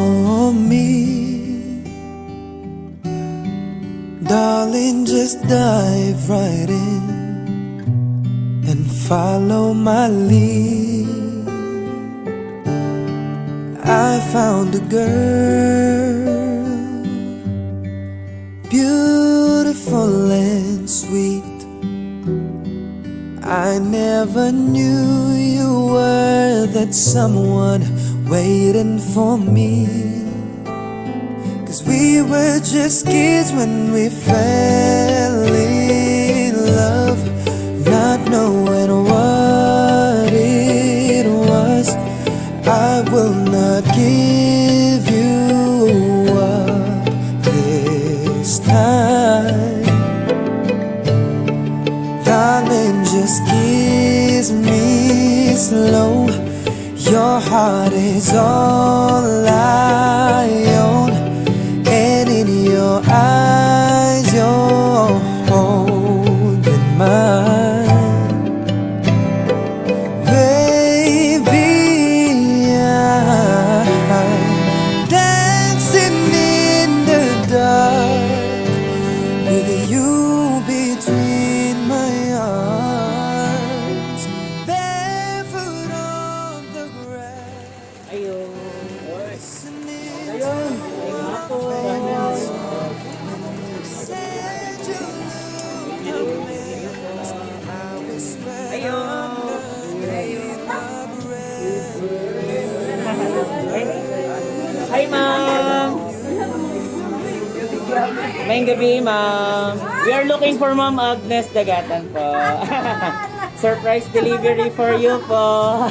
For me. Darling, just dive right in and follow my lead. I found a girl, beautiful and sweet. I never knew you were that someone waiting for me. 'Cause we were just kids when we fell in love, not knowing what it was. I will not give you up this time. Darling, just kiss me slow. Your heart is all I own, and in your eyes, you're holding mine. Baby, I'm dancing in the dark with you between my arms, barefoot on the grass. Ayun. Listening to my favorite song. When you said you looked a mess, I whispered underneath my breath. Hi, ma'am! Maayong gabii, ma'am. We are looking for Ma'am Agnes Dagatan po. Surprise delivery for you po.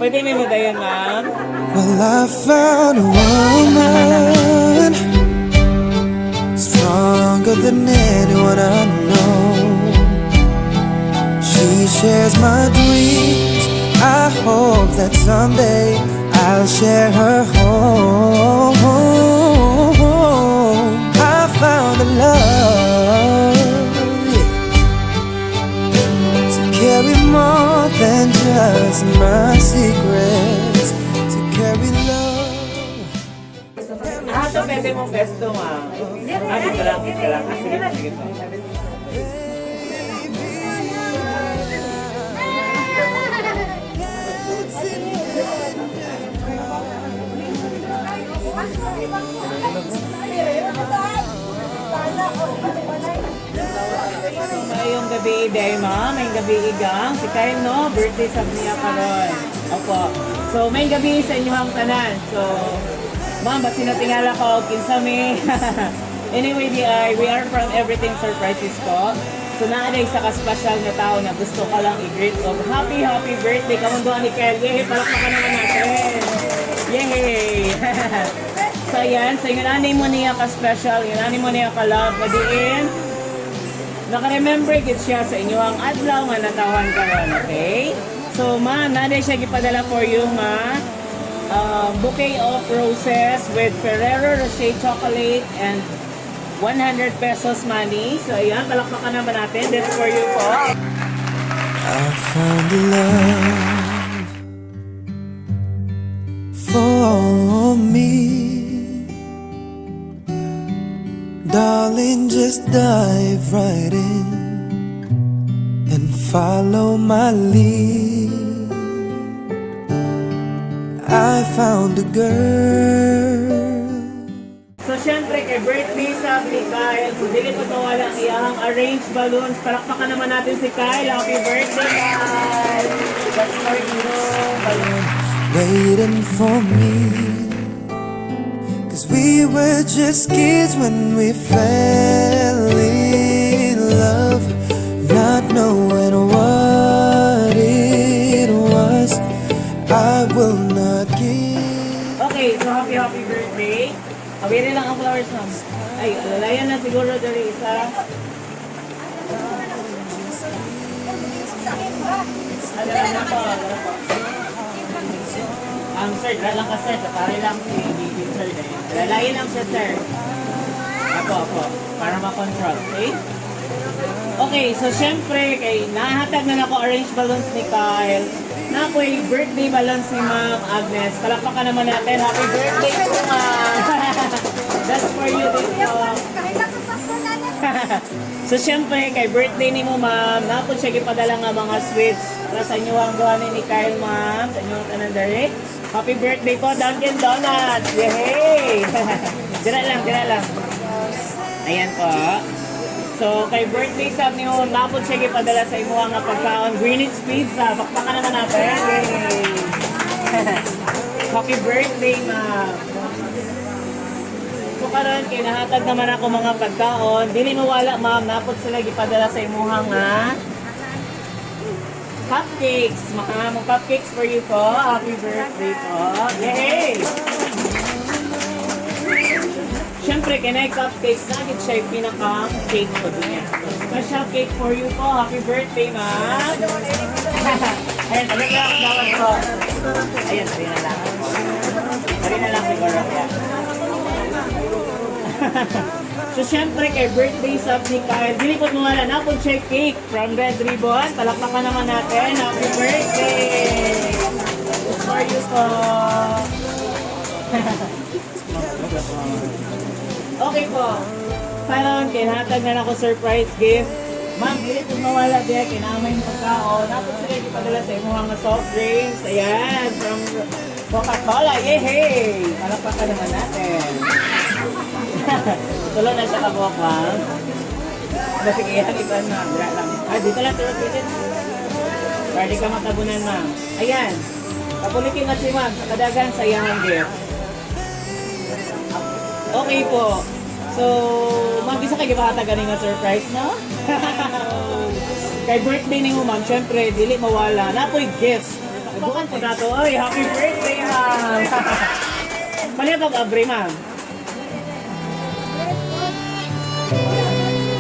Pwede may madayon, ma'am? Well, I found a woman stronger than anyone I know. She shares my dreams. I hope that someday I'll share her home. I found a love, yeah, to carry more than just my secrets, to carry love. Ah, ito pwede mong pesto, ma'am. Ah, dito lang, dito lang. Ah, sige po, sige po. Baby, dancing in the dark. Maayong gabii, day, ma'am. Maayong gabii, gang. Si Kyle, no? Birthday sa niya karon. Opo. So, maayong gabii sa inyong tanan. So, ma'am, basi natingala ko, kinsa mi. Anyway, di ay, we are from Everything Surprises po. So, naa isa ka special na tao na gusto ka lang i-greet of happy, happy birthday. Kamunduan ni Kyle. Yay! Palakpakan naman natin. Yay! So, ayan. So, yung ani mo niya ka-special, yung ani mo niya ka-love, madiin. Naka-remember gid siya sa inyong adlaw nga natawhan karon, okay? So, ma'am, naa siya gipadala for you nga bouquet of roses with Ferrero Rocher chocolate and ₱100 money. So, ayan, palakpakan naman natin. That's for you po. I found a love for me. Darling, just dive right in and follow my lead. I found a girl. So, syempre, kay birthday sa ni Kyle, so dili ko mawala ang iyang arranged balloons. Palakpakan naman natin si Kyle. Happy birthday, Kyle! That's for you. Balloon. Waiting for me. 'Cause we were just kids when we fell in love, not knowing what it was. I will not give. Okay, so happy, happy birthday. Awiri lang ang flowers, ma'am. Ay, alalayan na siguro dali isa. Alala na po, alala po. Sir, dra lang ka, sir. Pare lang si si sir. Alalayan lang siya, sir. Apo, apo. Para ma-control, okay? Okay, so syempre, kay nahatag na nako arrange balloons ni Kyle. Nakoy birthday balance ni Ma'am Agnes. Palakpakan naman natin. Happy birthday po, ma'am. That's for you din po. So syempre, kay birthday ni mo, ma'am, napod siya gipadala nga mga sweets para sa inyo ang gawa ni Kyle, ma'am, sa inyong tanan dere. Happy birthday po, Dunkin' Donuts! Yay! Dira lang, dira lang. Ayan po. So, kay birthday sa niyo, napod siya gipadala sa imo nga pagkaon, Greenwich Pizza. Pakpakan naman natin. Yay! Happy birthday, ma'am. So karon kay nahatag naman ako mga pagkaon, dili mawala, ma'am, napod sila gipadala sa imuha nga cupcakes. Mga mga cupcakes for you po. Happy birthday po. Yay! Siyempre, kay cupcakes, nagit siya yung pinaka cake po niya. Special cake for you po. Happy birthday, ma'am. Ayan, ano lang, dapat po. Ayan, ayun na lang. Ayun na lang siguro. Yeah. So, syempre, kay birthday sub ni Kyle, dili ko mawala na po check cake from Red Ribbon. Palakpakan naman natin. Happy birthday! This for you po. Okay po. Karon, kay na ako surprise gift. Ma'am, dili ko mawala diya, kay naa may pagkaon. Napod sila ipadala sa imuha nga soft drinks. Ayan, from Coca-Cola. Yay! Palakpakan naman natin. Tulo na siya kabuok, ma'am. Basta kaya iban, ma'am. Dira lang. Ah, dito lang, tulog dito. Pwede ka matabunan, ma'am. Ayan. Kapulikin na si ma'am sa kadagan sa iyang gift. Okay po. So, ma'am, isa kayo gipahatag nga surprise, no? Kay birthday ni mo, ma'am, syempre, dili mawala. Napoy gifts. Bukan po nato. Ay, happy birthday, ma'am. Palihog og abre, ma'am.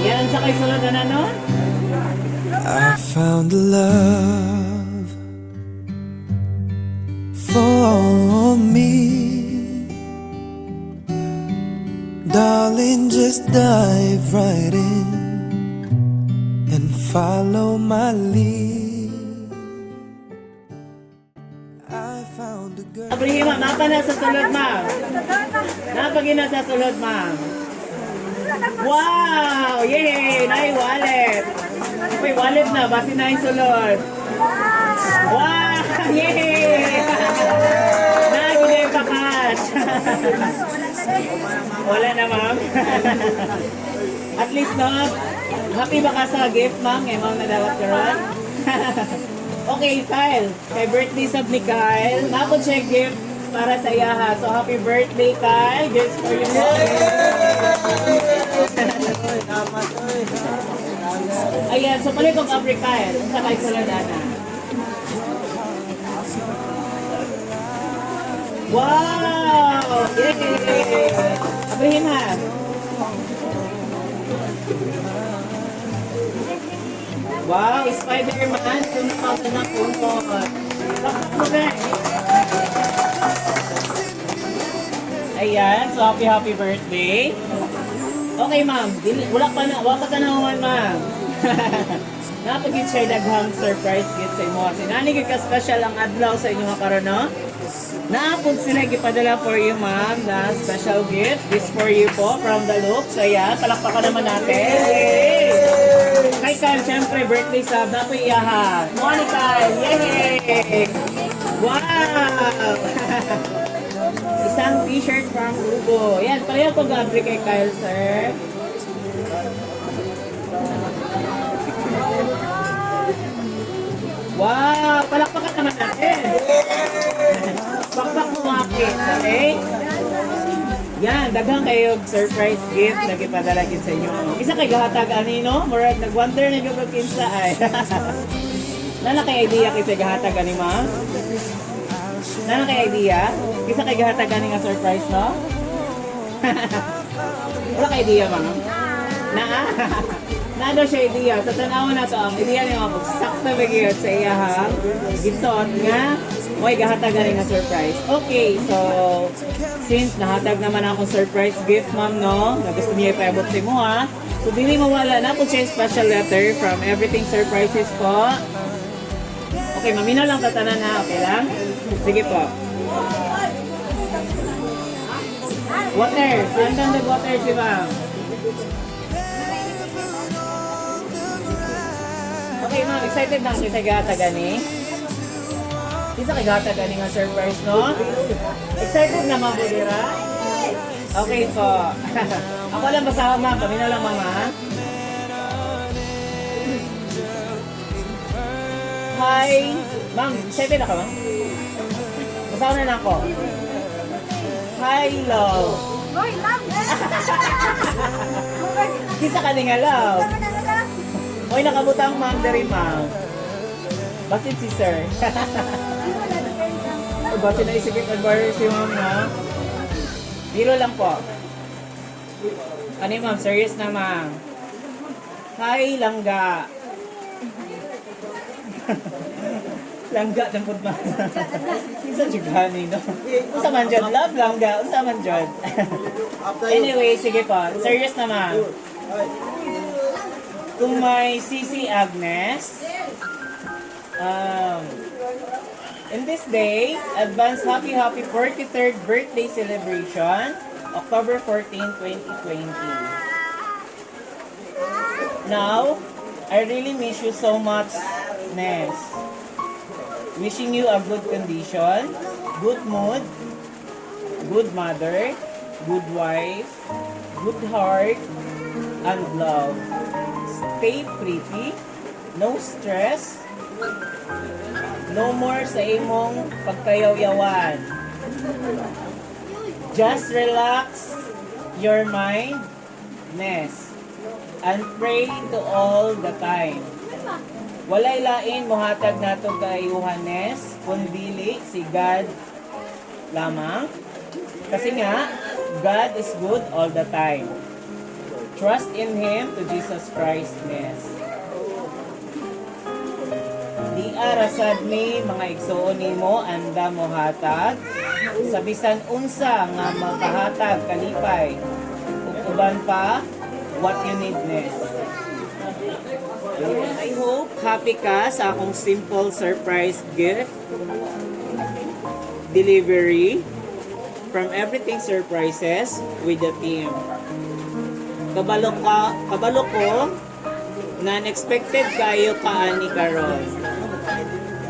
Yan sa kay sulod na no? I found a love for me. Darling, just dive right in and follow my lead. I found a girl. Abrihin, ma'am, napa na sa sulod, ma'am. Napagi na sa sulod, ma'am. Wow! Yay! Nay wallet. May wallet na, basi na yung sulod. Wow! Yay! Nagigay pa cash. Wala na, ma'am. At least, no? Happy ba ka sa gift, ma'am? Ngayon, ma'am, nadawat ka ron? Okay, Kyle. Kay birthday sub ni Kyle. Napod siya gift para sa iyaha. So, happy birthday, Kyle. Gifts for you. Ayan, so pala kong Abri Kyle. Ang sakay sa ladana. Wow! Yay! Abrihin ha. Wow, Spider-Man. Sunod na punot. Bakit mo guys? Ayan, so happy happy birthday. Okay, ma'am. Dili, wala pa na, wala pa tanawan, ma'am. Napagit siya daghang surprise gift sa imo. Si nani gyud ka special ang adlaw sa inyo karon, no? Naapod sila gipadala for you, ma'am, na special gift. This for you po from the look. So, ayan, palakpakan naman natin. Yay! Kay Kyle, syempre, birthday sub. Napoy iyaha. Morning, Kyle! Yay! Wow! Isang t-shirt from Ugo. Yan, pareho po Gabri kay Kyle, sir. Wow! Palakpakan naman natin. Pakpak mo mga kids, okay? Yan, daghang kayo og surprise gift na gipadala gid sa inyo. Isa kay gahatag ani, no? Murag nag-wonder na gyud og kinsa ay. Nana kay idea kinsa gahatag ani, ma'am? Nana kay idea? Kinsa kay gahatag ani nga surprise, no? Wala kay idea, ma'am? Naa? Naa daw siya idea. Sa tanaw na to, ang idea ni ma'am, sakto ba gyud sa iya ha? Gitot nga, way gahatag ani nga surprise. Okay, so since nahatag naman akong surprise gift, ma'am, no? Na gusto niya ipaabot sa imo, ha? So dili mawala na po siya yung special letter from Everything Surprises po. Okay, maminaw lang ta tanan ha. Okay lang? Sige po. Water. Andam the water si ma'am. Okay, ma'am. Excited na kita gihatag ani. Isa kay gihatag ani nga surprise, no? Excited na, ma'am Budira? Okay po. Ako lang basahan, ma'am. Kami na lang, ma'am, ha? Hi! Ma'am, excited na ka, ma'am? Basahan na lang ako. Hi, love. Hoy, love! Kinsa ka ni nga love? Hoy, nakabutang ma'am diri, ma'am. Basin si sir. Basin na isipin admirer si ma'am, ha? Biro lang po. Ano yun, ma'am? Serious na, ma'am. Hi, langga. Langga ng pud, ma'am. Isa jud gani, no? Unsa man jud? Love, langga. Unsa man jud? Anyway, sige po. Serious na, ma'am. To my Sisi Agnes, in this day, advance happy happy 43rd birthday celebration, October 14, 2020. Now, I really miss you so much, Nes. Wishing you a good condition, good mood, good mother, good wife, good heart, and love. Stay pretty, no stress, no more sa imong pagkayaw-yawan. Just relax your mind, Nes, and pray to all the time. Walay lain mohatag nato kaayuhan, Nes, kundili si God lamang. Kasi nga, God is good all the time. Trust in Him to Jesus Christ, Nes. Di arasad ni mga igsuon nimo anda mohatag sa bisan unsa nga makahatag kalipay ug uban pa what you need, Nes. I hope happy ka sa akong simple surprise gift delivery from Everything Surprises with the team. Kabalo ka, kabalo ko na unexpected kayo kaani karon.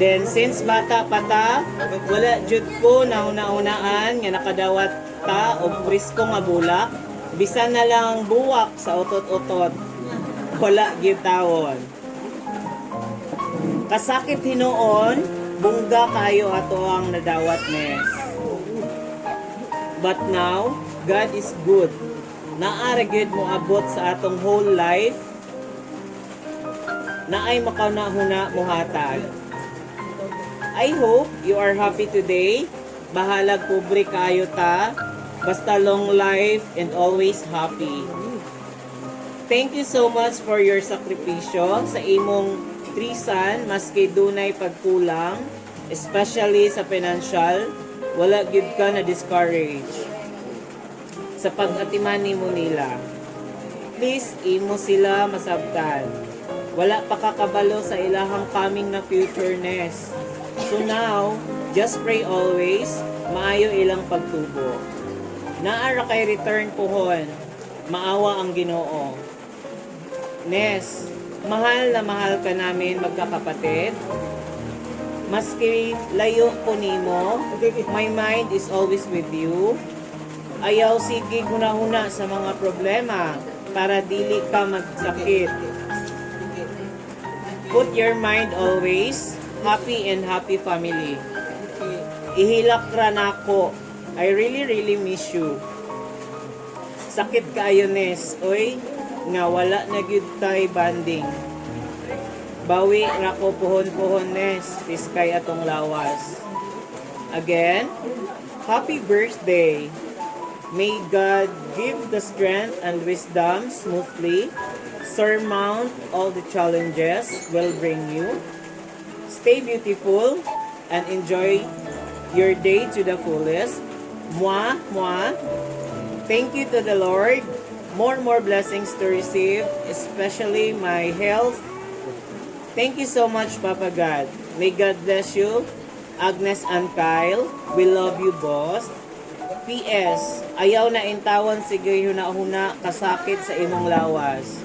Then since bata pa ta, wala jud ko nahuna-hunaan nga nakadawat ta og presko nga bulak, bisan na lang buwak sa utot-utot. Wala gyud tawon. Kasakit hinuon, bungga kayo ato ang nadawat, Nes. But now, God is good. Naa ra gyud mo abot sa atong whole life. Naay makauna-huna mohatag. I hope you are happy today. Bahalag pobre kayo ta. Basta long life and always happy. Thank you so much for your sakripisyo sa imong trisan maski dunay pagkulang, especially sa financial, wala gyud ka na discourage sa pag-atiman nimo nila. Please, imo sila masabtan. Wala pa kakabalo sa ilahang coming na future, Nes. So now, just pray always, maayo ilang pagtubo. Naa ra kay return puhon, maawa ang Ginoo. Nes, mahal na mahal ka namin magkakapatid. Maski layo ko nimo, my mind is always with you. Ayaw sige huna-huna sa mga problema para dili ka magsakit. Put your mind always happy and happy family. Ihilak ra nako. I really really miss you. Sakit kaayo, Nes. Oy, nga wala na gyud tay bonding. Bawi ra ko puhon-puhon, Nes, piskay atong lawas. Again, happy birthday. May God give the strength and wisdom smoothly surmount all the challenges will bring you. Stay beautiful and enjoy your day to the fullest. Mwah, mwah. Thank you to the Lord. More and more blessings to receive, especially my health. Thank you so much, Papa God. May God bless you. Agnes and Kyle, we love you, boss. P.S. Ayaw na intawan, sige huna-huna, kasakit sa imong lawas.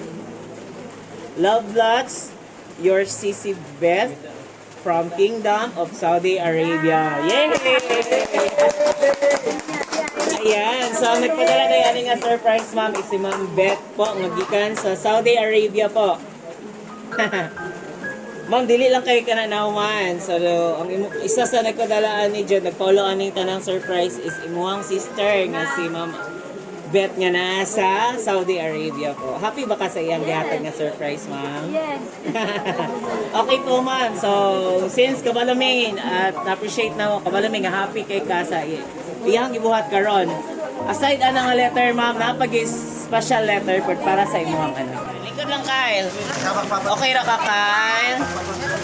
Love lots, your Sisi Beth from Kingdom of Saudi Arabia. Yay! Ayan, so ang nagpadala kay ani nga surprise, ma'am, is si Ma'am Beth po, nga gikan sa Saudi Arabia po. Ma'am, dili lang kayo kananawan. So, ang isa sa nagpadala ani dyan, nagpaulo ani tanang surprise is imuhang sister nga si Ma'am Beth nga nasa Saudi Arabia po. Happy ba ka sa iyang gihatag nga surprise, ma'am? Yes. Okay po, ma'am. So, since kabalo mi at appreciate na mo, kabalo mi nga happy kay ka sa iyang gibuhat karon. Aside ana nga letter, ma'am, napag special letter pod para sa imong anak. Lingkod lang, Kyle. Okay ra ka, Kyle?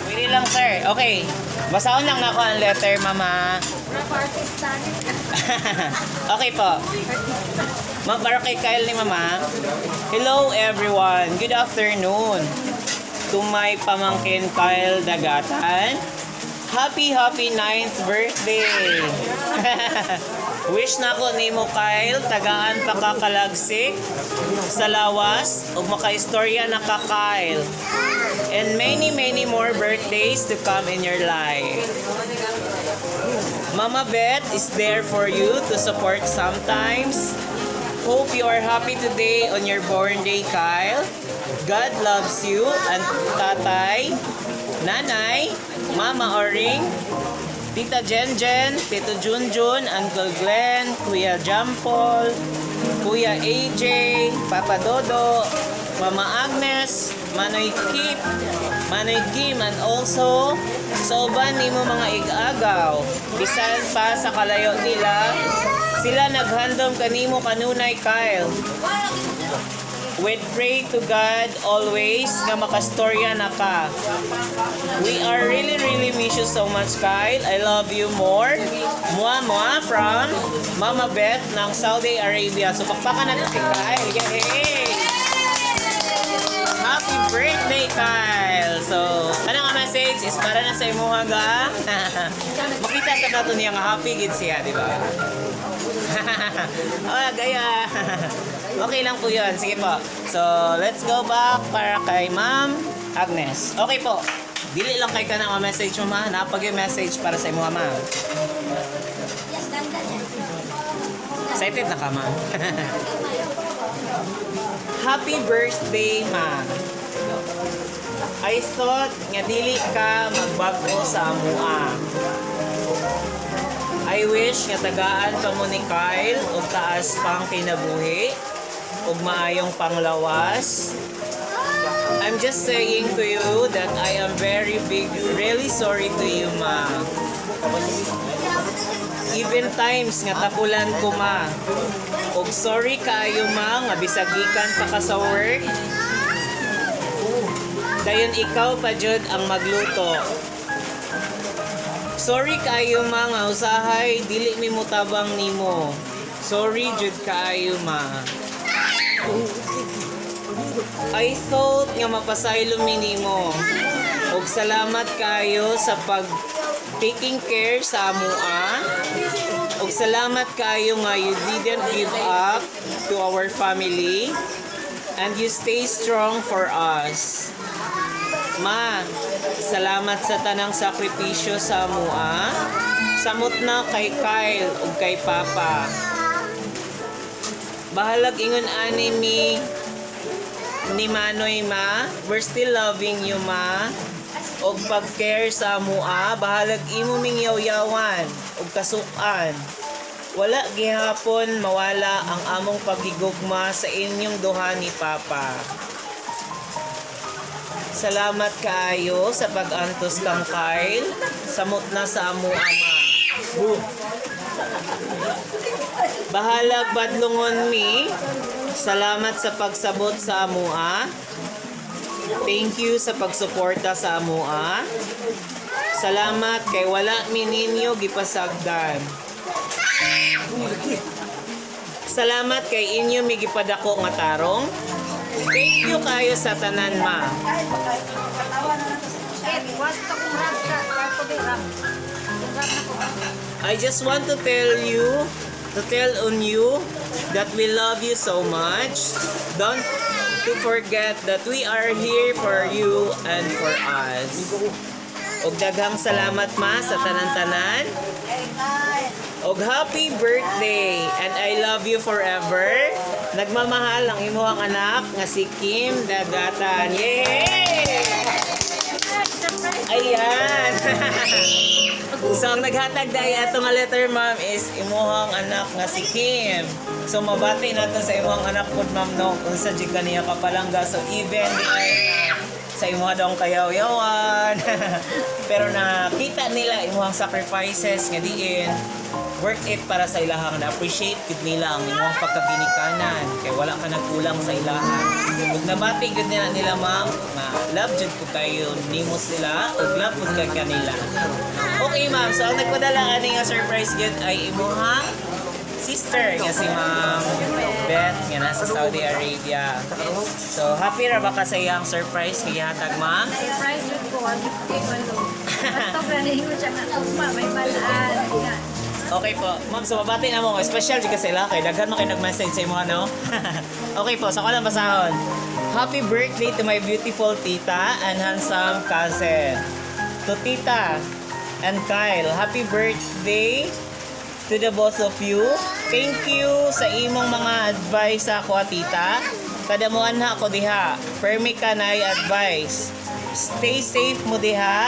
Pili lang, sir. Okay. Basahon lang nako ang letter, mama. Okay po. Ma'am, para kay Kyle ni Mama. Hello everyone. Good afternoon. To my pamangkin Kyle Dagatan. Happy, happy ninth birthday! Wish na ko nimo, Kyle, tagaan pa ka kalagsik sa lawas ug makaistorya na ka, Kyle. And many, many more birthdays to come in your life. Mama Beth is there for you to support sometimes. Hope you are happy today on your born day, Kyle. God loves you and tatay, nanay, Mama Oring, Tita Jen Jen, Tito Junjun, Uncle Glenn, Kuya Jampol, Kuya AJ, Papa Dodo, Mama Agnes, Manoy Kip, Manoy Kim, and also sa uban nimo mga ig-agaw. Bisan pa sa kalayo nila, sila naghandom kanimo kanunay, Kyle. We pray to God always nga makastorya na ka. We are really, really miss you so much, Kyle. I love you more. Mua mua from Mama Beth ng Saudi Arabia. So, pakpakan natin si Kyle. Yay! Happy birthday, Kyle! So, kanang nga message is para na sa imuha ga. Makita sa nato niya nga happy gid siya, di ba? Ah, gaya. Okay lang po yun. Sige po. So, let's go back para kay Ma'am Agnes. Okay po. Dili lang kay kanang message mo, ma. Napag yung message para sa imo, ma'am. Excited na ka, ma'am? Happy birthday, ma. I thought nga dili ka magbag-o sa amua. I wish nga tagaan pa mo ni Kyle og taas pang kinabuhi ug maayong panglawas. I'm just saying to you that I am very big, really sorry to you, ma. Even times nga tapulan ko, ma. Og sorry kaayo, ma, nga bisag gikan pa ka sa work. Dayon ikaw pa jud ang magluto. Sorry kaayo, ma, nga usahay dili mi motabang nimo. Sorry jud kaayo, ma. I thought nga mapasaylo mi nimo. Og salamat kaayo sa pag taking care sa amua. Og salamat kaayo nga you didn't give up to our family and you stay strong for us. Ma, salamat sa tanang sakripisyo sa amua. Samot na kay Kyle ug kay Papa. Bahalag ingon ani mi ni Manoy, ma. We're still loving you, ma. Og pag-care sa amua, bahalag imo ming yaw-yawan ug kasukan. Wala gihapon mawala ang among paghigugma sa inyong duha ni Papa. Salamat kaayo sa pag-antos kang Kyle. Samot na sa amo ama. Bahalag badlungon mi. Salamat sa pagsabot sa amua. Thank you sa pagsuporta sa amua. Salamat kay wala mi ninyo gipasagdan. Salamat kay inyo mi gipadako nga tarong. Thank you kayo sa tanan, ma. Was to kong rab sa kwarto be rab. Yung rab na ko. I just want to tell you, to tell on you that we love you so much. Don't to forget that we are here for you and for us. Og daghang salamat, ma, sa tanan-tanan. Og happy birthday and I love you forever. Nagmamahal ang imuhang anak nga si Kim Dagatan. Yay! Ayan. So ang naghatag dahil ato nga letter, ma'am, is imuhang anak nga si Kim. So mabati nato sa imuhang anak pod, ma'am, no, kung sa jud kaniya kapalangga. So even di ay sa imuha daw ang kayaw-yawan. Pero nakita nila imuhang sacrifices nga diin worth it para sa ilahang na appreciate gud nila ang imuhang pagkaginikanan kay wala ka nagkulang sa ilahan. Ug nabati gud nila, ma'am, nga love jud pud kayo nimo sila ug love pud kay kanila. Okay, ma'am, so ang nagpadala ani nga surprise gift ay imuhang sister nga si Ma'am Beth nga nasa Saudi Arabia. So happy ra ba ka sa iyang surprise nga gihatag, ma'am? Surprise jud ko ang walo. Basta gani ko siya nga ugma may balaan. Nga. Okay po. Ma'am, so mabati na mo. Special jud ka sila kay daghan man kay nag-message sa imo, ano? Okay po, so ako lang basahon. Happy birthday to my beautiful tita and handsome cousin. To tita and Kyle, happy birthday to the both of you. Thank you sa imong mga advice sa ako, tita. Kadamuan na ako diha. Permi ka na advice. Stay safe mo diha.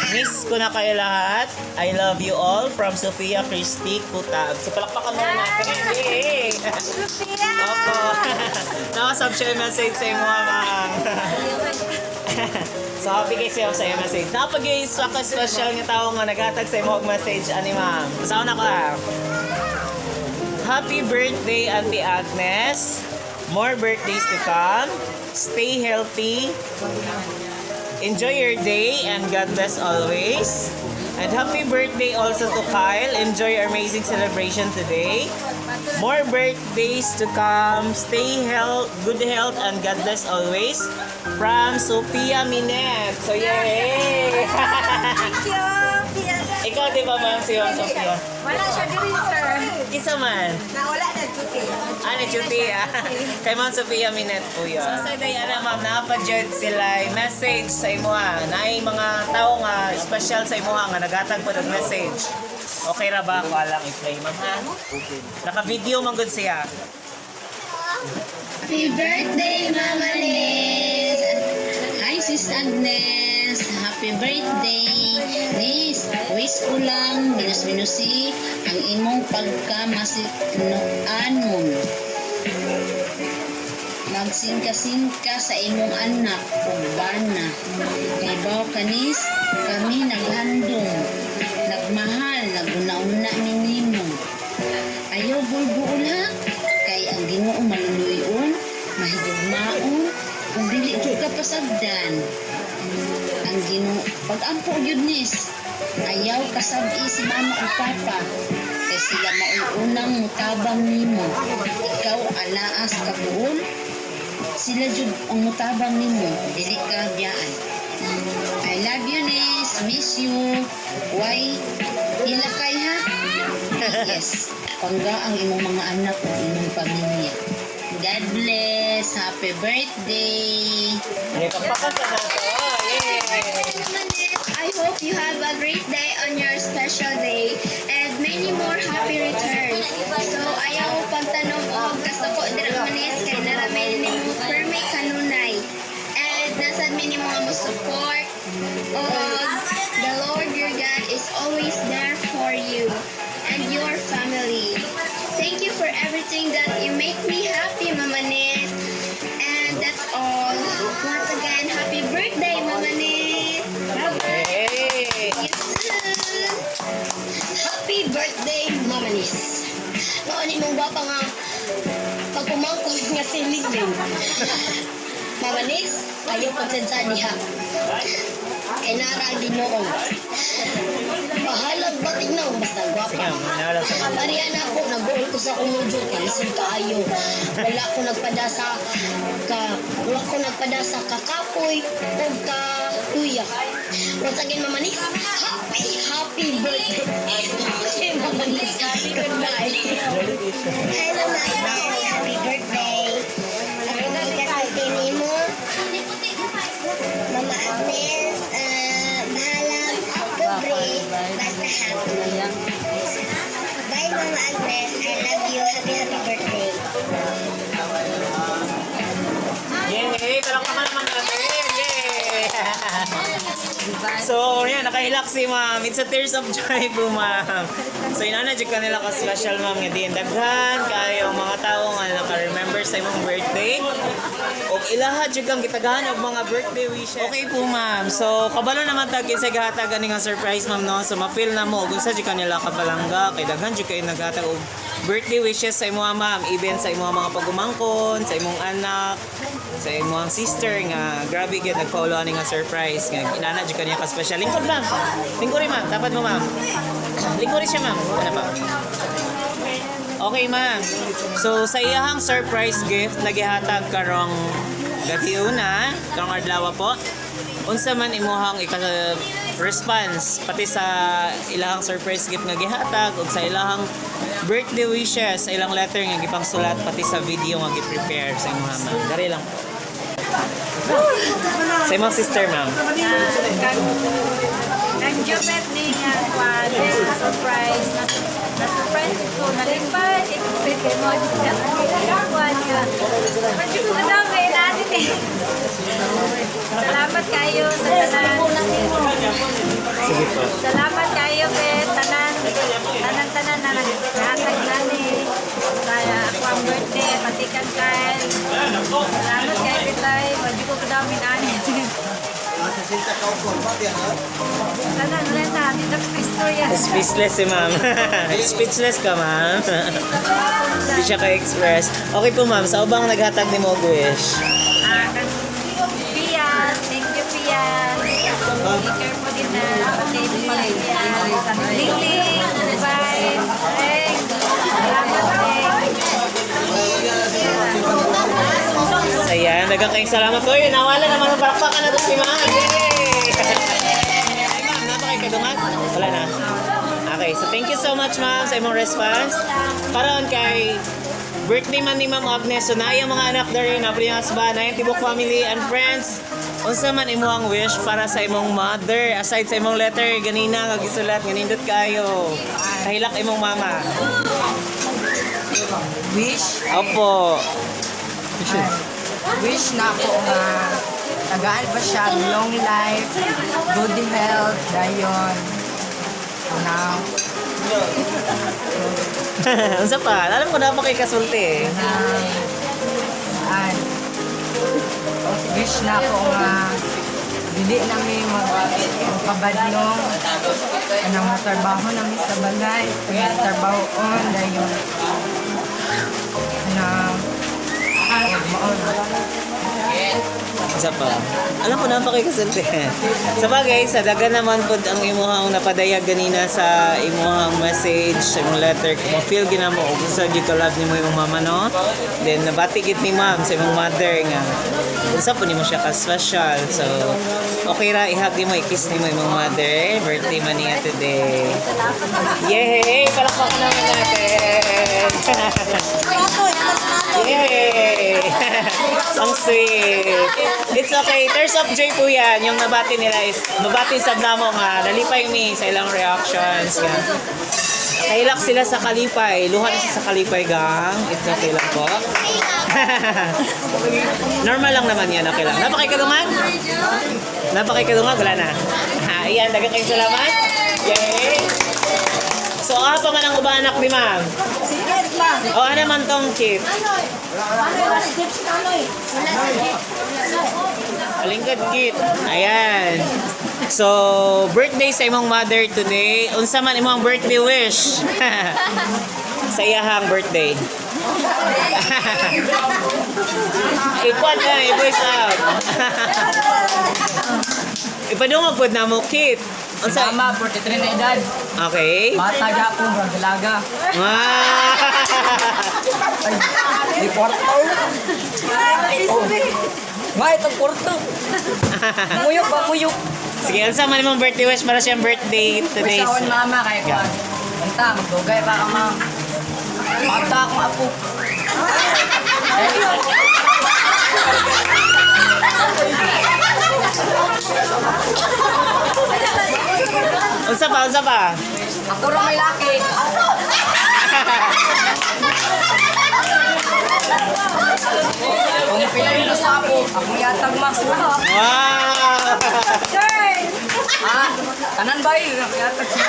Miss ko na kayo lahat. I love you all from Sophia Christie Kutab. So palakpakan muna natin. Yay! Sophia! Opo. Nakasab siya yung message sa imo, ma'am. So happy kay siya sa iyong message. Napag ako special nga tao nga naghatag sa imo og message ani, ma'am. Basahon ako ah. Happy birthday, Auntie Agnes. More birthdays to come. Stay healthy. Enjoy your day and God bless always. And happy birthday also to Kyle. Enjoy your amazing celebration today. More birthdays to come. Stay health, good health, and God bless always. From Sophia Minet. So, yay! Thank you. Pia. Ikaw, di ba, ma'am, si Ma'am Sophia? Wala siya diri, sir. Isa man. Nawala na duty. Ah, na-duty ah. Kay Ma'am Sophia Minet po yun. So, sa Diana, ma'am, napad-jud sila yung message sa imuha. Naay mga tao nga special sa imuha nga naghatag po ng message. Okay ra ba? Ako lang i-play, ma'am, ha? Naka-video man gud siya. Happy birthday, Mama Liz! Hi, Sis Agnes! Happy birthday! Liz, wish ko lang, minus-minusi, ang imong pagkamasinoanon. Magsingka-singka sa imong anak ug bana. Kay baw kanis, kami naghandong, nagmahal, naguna-una minimo. Ayaw bulbuol ha, kay ang Ginoo maluluyon, mahigugmaon, ug dili jud ka pasagdan. Ang Ginoo, pag-ampo gyud nis, ayaw kasab-i si mama ug papa, kay sila mao'y unang mutabang nimo. Ikaw alaas kabuol, sila jud ang mutabang nimo, dili ka biyaan. I love you, Nis. Miss you. Why? Hilakay ha? Yes. Pangga ang imong mga anak ug imong pamilya. God bless. Happy birthday. Ay, pakpakan sa nato. Yay! I hope you have a great day on your special day and many more happy returns. So ayaw pagtanom og kasuko dira, manis, kay naramay nimo permi kanunay. And nasad mi nimo nga mo support og the Lord your God is always there for you and your family. Thank you for everything that you make me happy, Mama Nis. And that's all. Once again, happy birthday, Mama Nis. Bye-bye. Yay! See you soon. Happy birthday, Mama Nis. Mao ni mong gwapa nga pagpumangkon nga si Lingling. Mama Nis, ayaw pagsadsa diha. Kay nara ang Ginoo. Bahalag ba tignaw basta gwapa. Sige, muna lang sa Parian ako, nag-uol ko sa kumujo, kalisod kaayo. Wala ko nagpada sa kakapoy o ka luya. Once again, Mama Nis, happy, happy birthday. Okay, Mama Nis. Goodbye. Hello, Mama. Happy birthday. Ako may kasulti nimo. Mama Agnes, bahala, pobre, basta happy. Bye, Mama Agnes. I love you. Happy, happy birthday. Yay! Palakpakan naman natin! Yay! So, yan, nakahilak si ma'am. It's a tears of joy po, ma'am. So, inana, jud kanila ka special, ma'am, nga diin daghan kayo mga tao nga naka-remember sa imong birthday. Og ilaha jud kang gitagahan og mga birthday wishes. Okay po, ma'am. So, kabalo naman tag kinsa gahatag ani nga surprise, ma'am, no. So, ma-feel na mo og unsa jud kanila kabalangga kay daghan jud kayo naghatag og birthday wishes sa imong ma'am, even sa imong mga pagumangkon, sa imong anak, sa imong sister nga grabe gyud nagpaulo ani nga surprise nga inana jud kaniya ka special. Lingkod, ma'am. Lingkod rin, ma'am. Dapat mo, ma'am. Lingkod rin siya, ma'am. Ano pa? Okay, ma'am. So, sa iyahang surprise gift na gihatag karong gabi una, karong adlaw po, unsa man imuhang ika response pati sa ilahang surprise gift nga gihatag ug sa ilahang birthday wishes sa ilang letter nga gipangsulat pati sa video nga gi-prepare sa imong ma'am. Dari lang po. Sa imong sister, ma'am. Kang Jubet ni nga kwan, surprise na na surprise ko nalipad ikupit kay mo kwan nga. Medyo ko daw kay natin eh. Salamat kayo sa tanan. Sige po. Salamat kayo kay tanan tanan tanan na naghatag nani sa ako ang birthday pati kang Kyle. Salamat kayo bitay. Medyo ko daw minani. Tanan wala na dito ko istorya. Speechless si ma'am. Speechless ka, ma'am. Hindi siya ka-express. Okay po, ma'am. Sa ubang naghatag ni mo og wish? Ah, kang Pia, thank you Pia. Take care po din na. Pati Pia. Lingling, bye. Thanks. Salamat, thanks. So, ayan. Daghang kayong salamat po. Yun, nawala naman ang palakpakan na to si ma'am. Yay! Ay, ma'am, napa kayo kadungan? Wala na. Okay, so thank you so much, ma'am, sa imong response. Karon kay birthday man ni Ma'am Agnes. So, naay ang mga anak diri, na yung husband, na tibok family and friends. Unsa man imong wish para sa imong mother aside sa imong letter ganina nga gisulat ganindot kayo. Kahilak imong mama. Wish. Opo. Wish na ako nga tagaan pa siya long life, good health, dayon. Now, Unsa pa? Alam ko na pa kay kasulti eh. an wish na ako nga dili nami magpabadlong anang matrabaho nami sa balay, trabaho on dayon. Na mao na. Isa pa. Alam ko na pa kay kasulti. Sa bagay, sa dagan naman po ang imuhang napadayag ganina sa imuhang message, sa imong letter, kung ma-feel gina mo, kung sa gyud ka love nimo imong mama, no? Then, nabati gid ni ma'am sa imong mother nga. Unsa po nimo siya ka-special. So, okay ra, ihag nimo, i-kiss nimo imong mother. Birthday man niya today. Yay! Palakpakan naman natin! Yay! Ang sweet. It's okay. Tears of joy po yan. Yung nabati nila is, nabati sa namo nga, nalipay mi sa ilang reactions. Nga. Kahilak sila sa kalipay. Luha na siya sa kalipay, gang. It's okay lang po. Normal lang naman yan. Okay lang. Napakikadungan? Napakikadungan? Wala na. Ha, ayan, daghang kayong salamat. Yay! So, ah, pa man ang uba anak ni ma'am. O, ano man tong kit? Alingkod kit. Ayan. So, birthday sa imong mother today. Unsa man imong birthday wish? Sa iyahang birthday. Ikuan na, i-voice out. Ipadungog pod na mo kit. Unsa? Mama, 43 na edad. Okay. Bata gapon, dalaga. Wow. Di kwarto. Oh. Nga, itong kwarto. Muyok ba, muyok? Sige, unsa man imong birthday wish para siyang birthday today? Wish akon mama kay kuan. Unta magdugay pa ka ma'am. Pagta akong apo. Unsa pa, unsa pa? Ako ra may laki. Kung pila yung sa apo, akong yatag ma. Wow! Ah, tanan ba yun? Yatag siya.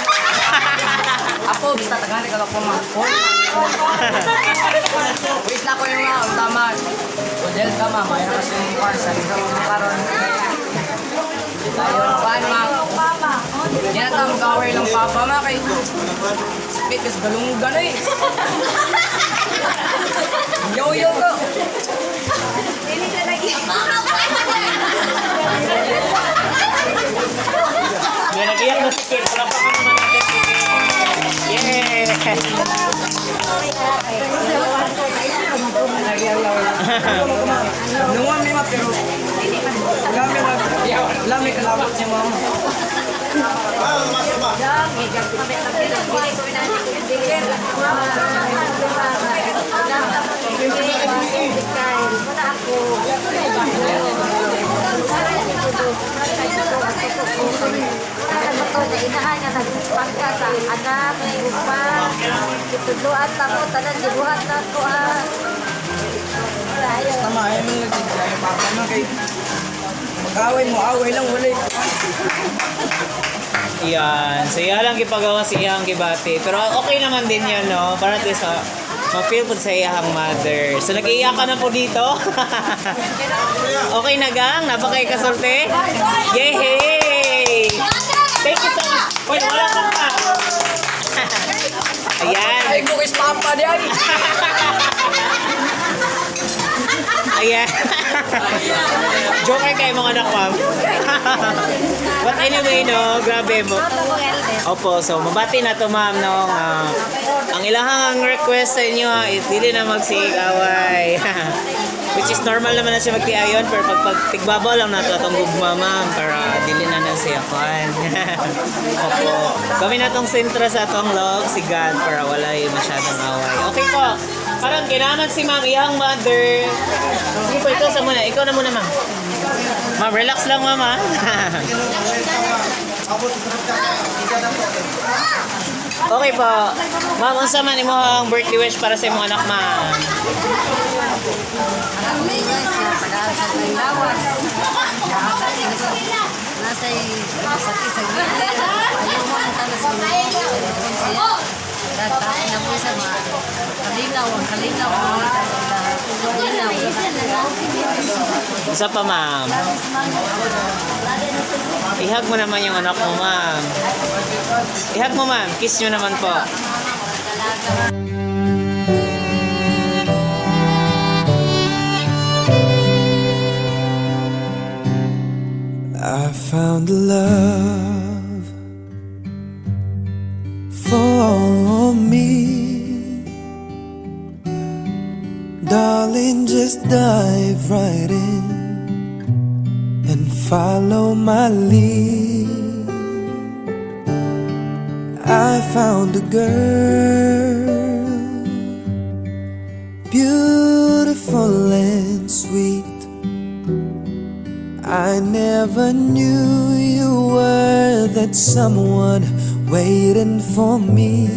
Apo, basta tagan ka ako ma. Wait na ko yung mga tama. Model ka ma, mayroon kasi yung car sa karon. Tayo, paano ma? Hindi na tayo mag-away lang papa ma kay sakit kasi galunggan eh. Yo-yo ko. May nag-iyak na si Kit. Palakpakan naman natin si Kit. Yay! Nungan mi ma pero lami ma lami kalawat si mama. Inahan nga nagpangka sa anak, upa, kitudloan ta ko, tanan gibuhat na ko ah. Tayo. Tama ay mo lagi kay papa ma kay mag-away mo away lang wala. Yan. So, iya lang gipagawa si iyang gibati. Pero okay naman din yan, no? Para at least, ma-feel po sa iyang mother. So, nag-iiyak ka na po dito. Okay na, gang? Napakay kasorte? Yay! Thank you so much. Wait, wala ka pa. Ayan. Ay ko kay papa di ay. Ayan. Joker kayo mga anak, ma'am. But anyway, no, grabe mo. Opo, so mabati na to ma'am no nga ang ilahang ang request sa inyo ha, is dili na magsigaway. Which is normal naman na siya magtiayon pero pag pagtigbabaw lang nato atong gugma ma'am para dili na na siya kwan. Opo. Kami na tong sentro sa atong love si God para wala yung masyadong away. Okay po. Parang ginaman si ma'am iyang mother. Sige po, ikaw sa muna. Ikaw na muna ma'am. Ma'am, relax lang ma'am ha. Okay po. Ma'am, unsa man imo ang birthday wish para sa imong anak, ma'am? Nasa sakit sa gilid, ayaw mo ang talas sa siya. Tatapos na po sa mga kalinaw, ang kalinaw ang mga kalinaw. Isa pa, ma'am. Ihag mo naman yung anak mo, ma'am. Ihag mo, ma'am. Kiss nyo naman po. I found a love for me. Darling, just dive right in and follow my lead. I found a girl, beautiful and sweet. I never knew you were that someone waiting for me.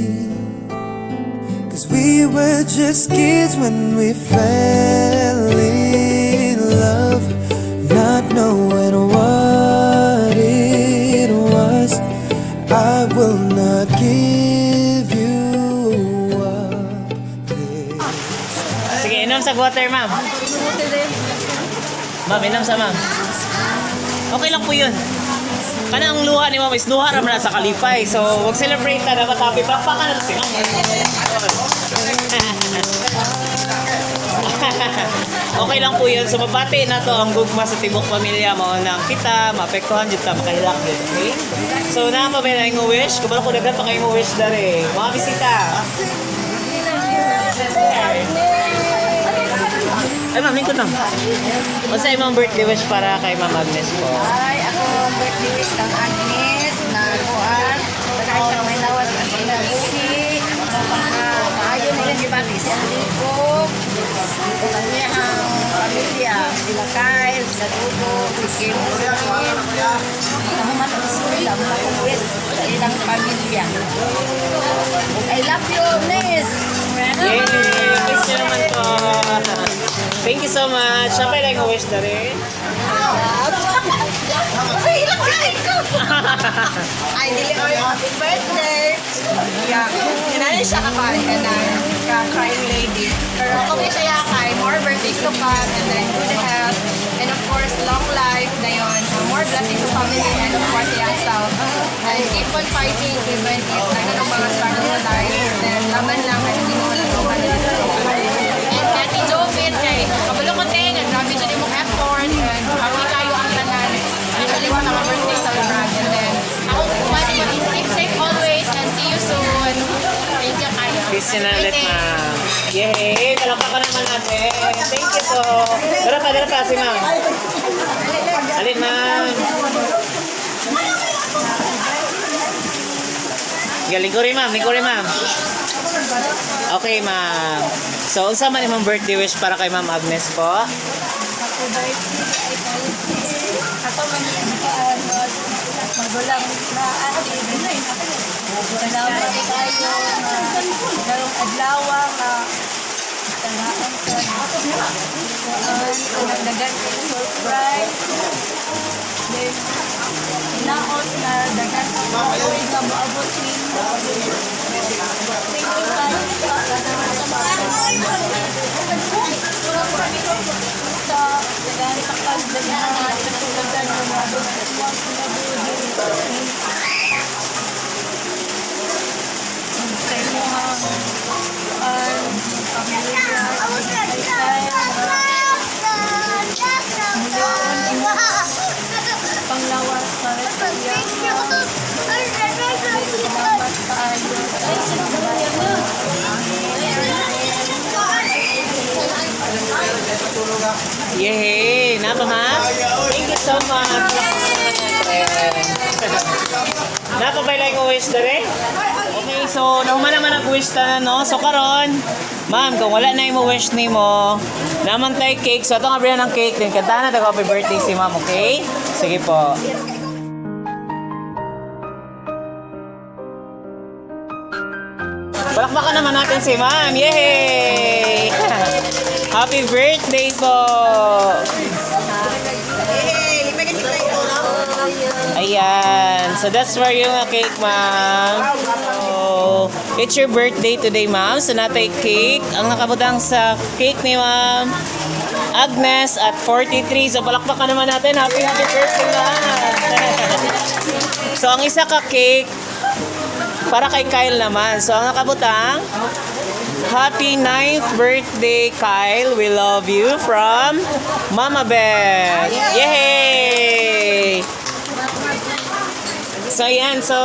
'Cause we were just kids when we fell in love, not knowing what it was. I will not give you up this. Sige, inom sa water, ma'am. Ma'am, inom sa ma'am. Okay lang po yun. Kana ang luha ni ma'am is luha raman na sa kalipay. So, wag celebrate na dapat happy. Pakpakan na si ma'am. Okay lang po yun. So, mabati na to ang gugma sa tibok pamilya mo nang kita, maapektuhan jud ta, makahilak din. Okay? So, na pa ba na imong wish? Kabalo ko daghan pa kayo imong wish dere. Mga bisita. Ay, ma'am, lingkod ma'am. Unsa imong birthday wish para kay Ma'am Agnes po? Ay, ako Akong birthday wish kang Agnes na kuan. Daghan siya may lawas at kinabuhi. Maayo na yung gibati siya likog. Ug ang iyang pamilya, sila Kyle, sila Dugo, si Kim, si Kim. Nahuman ang eskwela, mga akong wish sa ilang pamilya. Ug I love you, Nis! Yay! Kiss nyo naman po. Thank you so much. Siya pa lang wish na rin. Ay, ilang ulit ko! Ay, dili oy, happy birthday! Yeah, kinani siya ka na ka crying lady. Pero ako may siya kay more birthdays to come and then good health and of course long life na yon. More blessings sa family and of course iya self. And keep on fighting even if nagano mga struggle sa life. Then laban lang kasi hindi mo wala ng And Kati Jovit, kay kabalo ko ting, and grabe siya imong effort, and happy kayo ang tanan, especially sa mga birthday celebrant. And then, ako kuman is keep safe always, and see you soon. Thank you kayo. Kiss nyo na ulit, ma'am. Yay! Palakpakan naman natin. Thank you po. Tara pa si ma'am. Alin, ma'am. Galing ko rin, ma'am. Lingko rin, ma'am. Okay, ma'am. So, unsa man imong birthday wish para kay Ma'am Agnes po? Happy birthday ay kayo. Ako man yung magulang na ate. Salamat tayo nga karong adlaw nga tagaan ka kuan nagdagan kay surprise. Then naot na dagan ang kaoy nga moabot nimo. Thank you kayo sa dagan sa pagdagan katulagan nga moabot sa imong kinabuhi. Sa imong kuan pamilya kay panglawas para sa iya. Salamat kaayo. Yay! Napa, ma'am? Thank you so much. Napa ba lang wish na rin? Okay, so nahuman naman ang wish ta no? So karon, ma'am, kung wala na imo wish nimo, naman tay cake. So atong abrihan ng cake din. Kantahan na happy birthday si ma'am, okay? Sige po. Palakpakan naman natin si ma'am. Yay! Happy birthday po! Ayan. So that's where yung cake, ma'am. So, it's your birthday today, ma'am. So natay cake. Ang nakabutang sa cake ni ma'am, Agnes at 43. So palakpakan naman natin. Happy, happy birthday, ma'am. So ang isa ka cake, para kay Kyle naman. So ang nakabutang, Happy 9th birthday, Kyle. We love you from Mama Beth. Yay! So ayan, so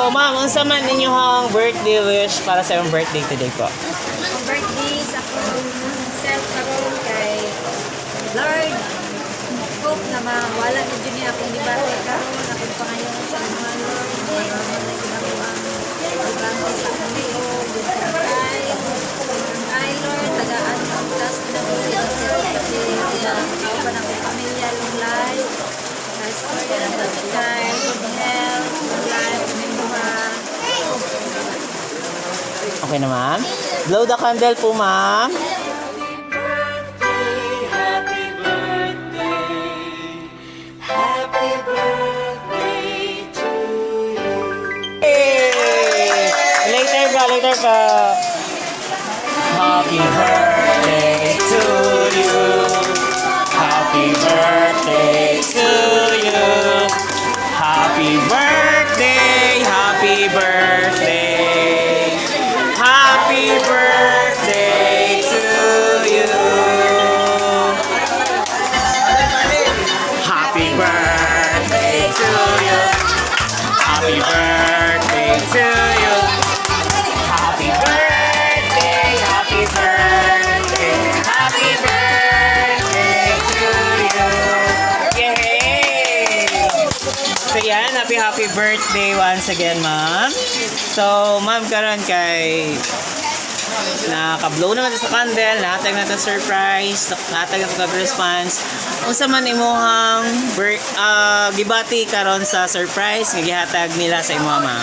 ma'am, unsa man inyong birthday wish para sa iyong birthday today po? Ang birthday sa akong self karon kay Lord, hope na mawala na jud niya akong gibati karon, akong pangayon sa mga Lord, mga mga kinabuang pagbangon sa akong liog, good life. Ay Lord, tagaan ang taas kinabuhi ang self kasi kauban akong pamilya long life. Tapos na si Kyle, good health, good life, may buha. Okay na, ma'am? Blow the candle po, ma'am. Hey! Later pa, later pa. Happy birthday to you. Happy birthday to you. Happy birthday, happy birthday. Happy birthday to you. Happy birthday to you. Happy birthday to you. Happy birthday, happy birthday, happy birthday to you. Yay! Happy birthday once again, ma'am. So, ma'am, karon kay naka-blow naman sa candle, nahatag na surprise, nahatag na pagka-response. Unsa man imuhang gibati karon sa surprise nga gihatag nila sa imuha, ma'am?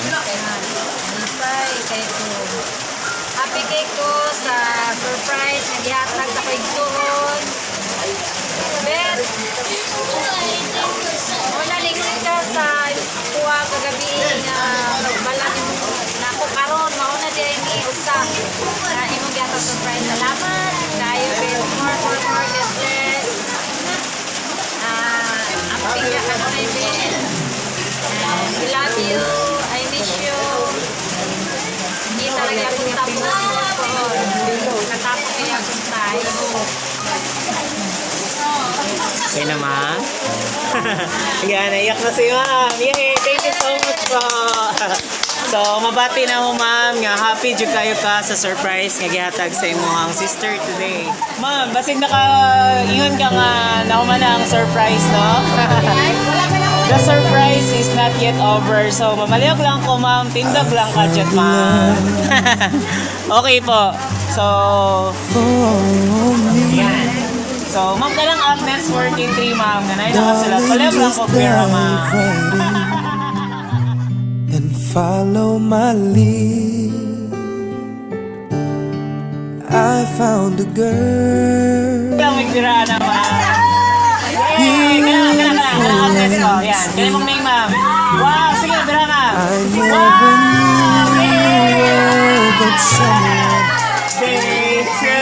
Lipay kay ko. Happy kay ko sa surprise nga gihatag sa kaigsuon. Bet, wala lingon ka sa kuha kagabi nga balang nako karon mao na di ni usa na imong gihatag surprise. Salamat kayo, Bet. More, more, more. God bless. Ah, happy ka kanunay, Bet. And we love you. I miss you. Hindi talaga akong tapos. Katapos kaya akong tayo. Okay na, ma'am? Yan, naiyak na si ma'am. Yay! Thank you so much po. So, mabati na mo, ma'am, nga happy jud kayo ka sa surprise nga gihatag sa imong sister today. Ma'am, basig naka ingon ka nga nahuman na ang surprise, no? The surprise is not yet over. So, mamaliyog lang ko, ma'am. Tindog lang ka dyan, ma'am. Okay po. So, For me. yan. So, ma'am ka lang Agnes 14-3, ma'am. Ganay na sila. Darling, Paliyog lang just ko, pero, ma'am. dive right in and follow my lead. I found a girl. Lang may bira na, ma'am. Yay! Ganun, ganun, ganun. Ganun, Agnes ko. Yan. Ganun mong name, ma'am. Wow! Sige, bira, ma'am. I never knew that someone Birthday to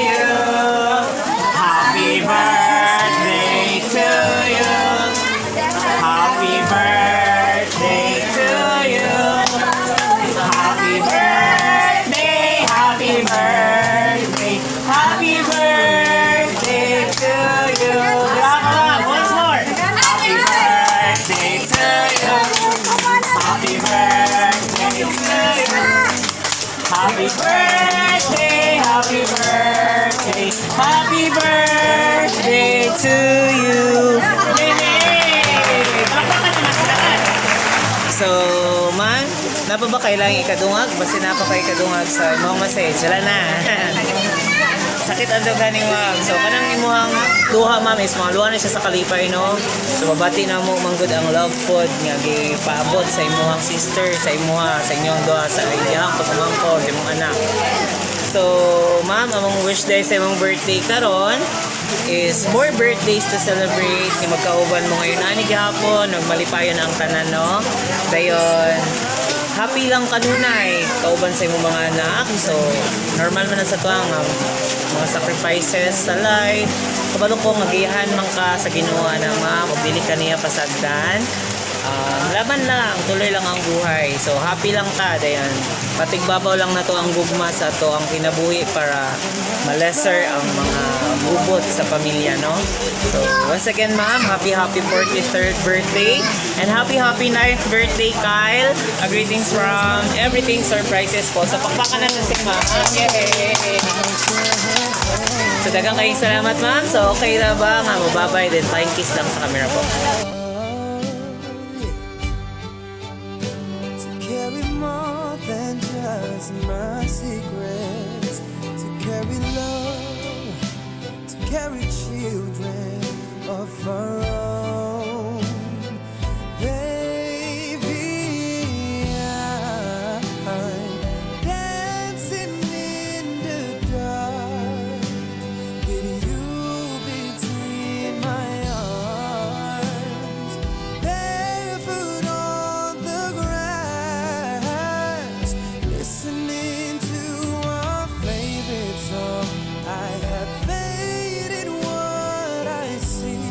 you. Happy birthday to you. Happy birthday to you. Happy birthday, happy birthday, happy birthday to you. Ma'am, once more. Happy birthday to you. Happy birthday to you. Happy birthday, happy birthday, happy birthday to you. Yay! Palakpakan naman sila. So, man, napa ba kailangan ikadungag? Basta napa kay ikadungag sa imong message. Wala na. Sakit ang daghan ni ma'am. So, kanang imuhang luha, ma'am, is mga luha na siya sa kalipay, no? So, mabati na mo manggod ang love pod nga gipaabot sa imuhang sister, sa imuha, sa inyong duha, sa iyang pagmamangko, sa imong anak. So, ma'am, among wish day sa imong birthday karon is more birthdays to celebrate ni magkauban mo ngayon ani gihapon nagmalipayon ang tanan, no? Dayon happy lang kanunay kauban sa imong mga anak. So normal man na sa tuang ang mga sacrifices sa life. Kabalo ko magihan man ka sa Ginoo na, ma'am, ug dili ka niya pasagdan. Laban lang, tuloy lang ang buhay. So happy lang ka dayon. Patigbabaw lang nato ang gugma sa ato ang kinabuhi para malesser ang mga gubot sa pamilya, no? So once again, ma'am, happy happy 43rd birthday and happy happy 9th birthday, Kyle. A greetings from Everything Surprises po. So pakpakan natin si ma'am. Yay! So daghang kayong salamat, ma'am. So okay na ba? Nga, babay then flying kiss lang sa camera po. To carry more than just my secrets, to carry love, to carry children of our own. Baby, I'm dancing in the dark with you between my arms, barefoot on the grass, listening to our favorite song. I have faith in what I see.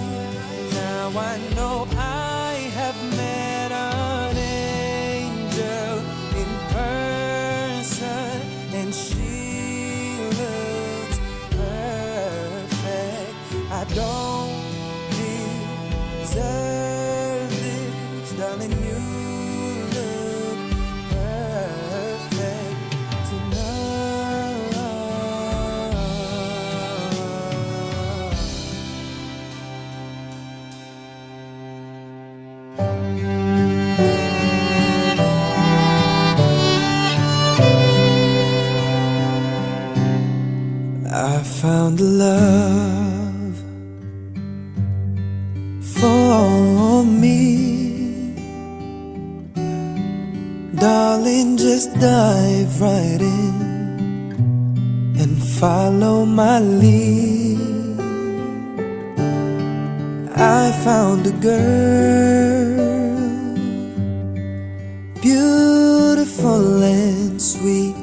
Now I know I have met an angel in person, and she looks perfect. I don't deserve this, darling. You look perfect tonight. Found a love for me. Darling, just dive right in and follow my lead. I found a girl, beautiful and sweet.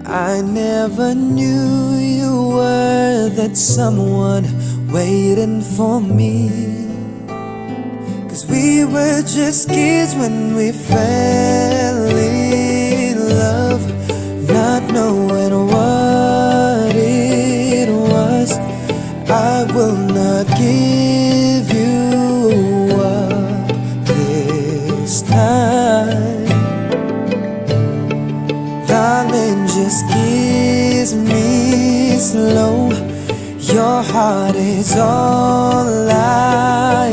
I never knew you were that someone waiting for me. 'Cause we were just kids when we fell in love, not knowing what it was. I will not give you up this time. Darling, just kiss me slow. Your heart is all I